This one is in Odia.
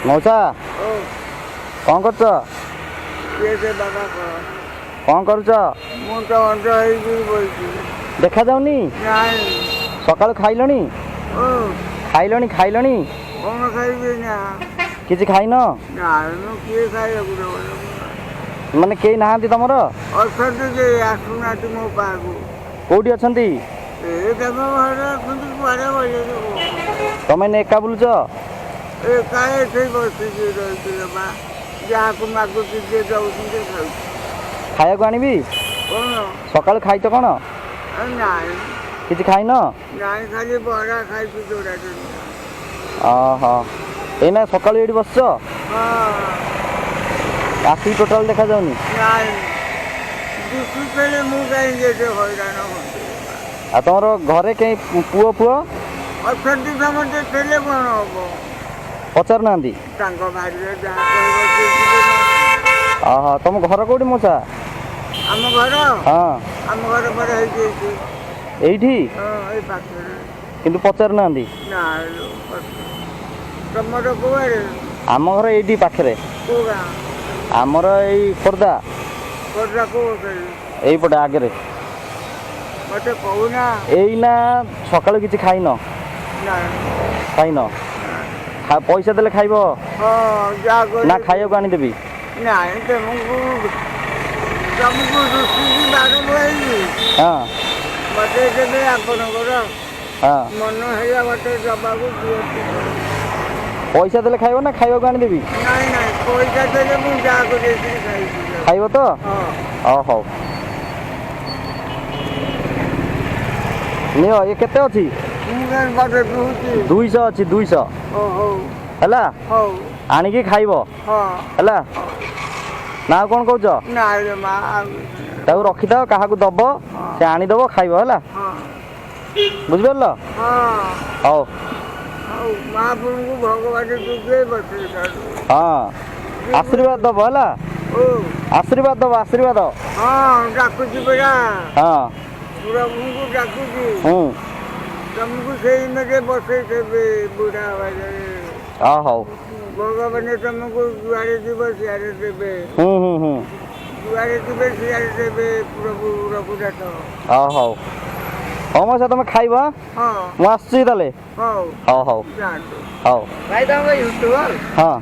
ମଉସା, କ'ଣ କରୁଛ? କିଏ ସେ ବାବା କହ। କ'ଣ କରୁଛ? ମୁଁ ତ ଅନ୍ଧ ହେଇକି ବସିଛି। ଦେଖାଯାଉନି? ନାଇଁ। ସକାଳୁ ଖାଇଲଣି? ଓ। ଖାଇଲଣି, ଖାଇଲଣି? କ'ଣ ଖାଇବି ନା? କିଛି ଖାଇନ? ନାଇଁ, ମୁଁ କିଏ ଖାଇବାକୁ ଦେବ? ମାନେ କେହି ନାହାନ୍ତି ତମର? ଅଛନ୍ତି ଯେ ଆସୁନାହାନ୍ତି ମୋ ପାଖକୁ। କୋଉଠି ଅଛନ୍ତି? ଏ ତମ ଘରେ ଅଛନ୍ତି, କୁଆଡ଼େ ଗଲେ? ତମେ ଏଇନେ ଏକା ବୁଲୁଛ? ଏ କାଳେ ଏଠି ବସିକି ରହିଛି ବା, ଯାହାକୁ ମାଗୁଛି ଯିଏ ଦେଉଛନ୍ତି ଖାଉଛି। ଖାଇବାକୁ ଆଣିବି? କ'ଣ? ସକାଳୁ ଖାଇଛ କ'ଣ? ନାଇଁ। କିଛି ଖାଇନ? ନାଇଁ, ଖାଲି ବରା ଖାଇଛି ଯୋଡ଼ା ଯୋଡ଼ା। ଓହୋ, ଏଇନା ସକାଳୁ ଏଇଠି ବସିଛ? ହଁ। ଆଖିକି ଟୋଟାଲ ଦେଖାଯାଉନି? ନାଇଁ, ଦିଶୁଥିଲେ ମୁଁ କାହିଁକି ଏତେ ହଇରାଣ ହୁଅନ୍ତି? ଆଉ ତମର ଘରେ କେହି ପୁଅ ପୁଅ ଅଛନ୍ତି ସମସ୍ତେ, ଥିଲେ କ'ଣ ହବ? ପଚାରୁନାହାନ୍ତି? ତାଙ୍କ ବାଡ଼ିରେ ଯାହା କହିବ ସିଏ ଯିବେ। ଓହୋ, ତମ ଘର କୋଉଠି ମଉସା? ଆମ ଘର? ହଁ। ଆମ ଘର ପରେ ହେଇଯାଇଛି। ଏଇଠି? ହଁ, ଏଇ ପାଖରେ। କିନ୍ତୁ ପଚାରୁନାହାନ୍ତି? ନା। ତମର କୁଆଡ଼େ? ଆମ ଘର ଏଇଠି ପାଖରେ। କୋଉ ଗାଁ? ଆମର ଏଇ ଖୋର୍ଦ୍ଧା। ଖୋର୍ଦ୍ଧା କୋଉ ସାହି? ଏଇପଟେ ଆଗରେ। ମତେ କହୁନା। ଏଇନା ସକାଳୁ କିଛି ଖାଇନ? ନା। ଖାଇନ? ପଇସା ଦେଲେ ଖାଇବ? ହଁ, ଯାହା ନା କରିବି। ଖାଇବାକୁ ଆଣିଦେବି? ନାଇଁ, ତମକୁ ତମକୁ ରୁଷିକି ବାର ହେଇଛି। ହଁ। ମତେ ଦେବେ ଆପଣଙ୍କର ହଁ। ମନ ହେଲା ମତେ ଦବାକୁ, ଦିଅନ୍ତୁ। ପଇସା ଦେଲେ ଖାଇବ ନା ଖାଇବାକୁ ଆଣିଦେବି? ନାଇଁ ନାଇଁ, ପଇସା ଦେଲେ ମୁଁ ଯାହାକୁ ଦେଇକିରି ଖାଇବି। ଖାଇବ ତ? ହଁ। ହଉ ହଉ, ନିଅ। ଇଏ କେତେ ଅଛି? ମୁଁ କାଇଁ ମତେ ଦଉଛି? 200 ଅଛି, 200। ଓ ହଉ। ହେଲା? ହଉ। ଆଣିକି ଖାଇବ। ହଁ। ହେଲା ନା ଆଉ କ'ଣ କହୁଛ? ନାଇଁ ରେ ମା, ଆଉ ତାକୁ ରଖିଥାଅ, କାହାକୁ ଦବ, ସେ ଆଣିଦବ, ଖାଇବ, ହେଲା? ହଁ। ବୁଝିପାରିଲ? ହଁ। ହଉ। ହଉ, ମହାପ୍ରଭୁଙ୍କୁ ଭଗବାନ ଯୁଗେ ବସେଇ। ହଁ, ଆଶୀର୍ବାଦ ଦବ, ହେଲା? ଓ। ଆଶୀର୍ବାଦ ଦବ, ଆଶୀର୍ବାଦ। ହଁ, ଡାକୁଛି ପରା। ହଁ। ପ୍ରଭୁଙ୍କୁ ଡାକୁଛି। ହୁଁ। ତମକୁ ସେଇ ମେରେ ବସେଇ ଦେବେ ବୁଢ଼ା ହେବା। ହଁ, ହଉ। ଭଗବାନ ତମକୁ ଯୁଆଡ଼େ ଯିବ ସିଆଡ଼େ ଦେବେ। ହୁଁ ହୁଁ ହୁଁ ଯୁଆଡ଼େ ଯିବେ ସିଆଡ଼େ ଦେବେ ପ୍ରଭୁ ରଘୁନାଥ। ହଉ ହଉ ହଉ ମଉସା, ତମେ ଖାଇବ। ହଁ। ମୁଁ ଆସୁଛି ତାହେଲେ। ହଉ। ହଉ ହଉ। ଯାଆନ୍ତୁ। ହଉ। ଭାଇ, ତମ ୟୁଟ୍ୟୁବର? ହଁ।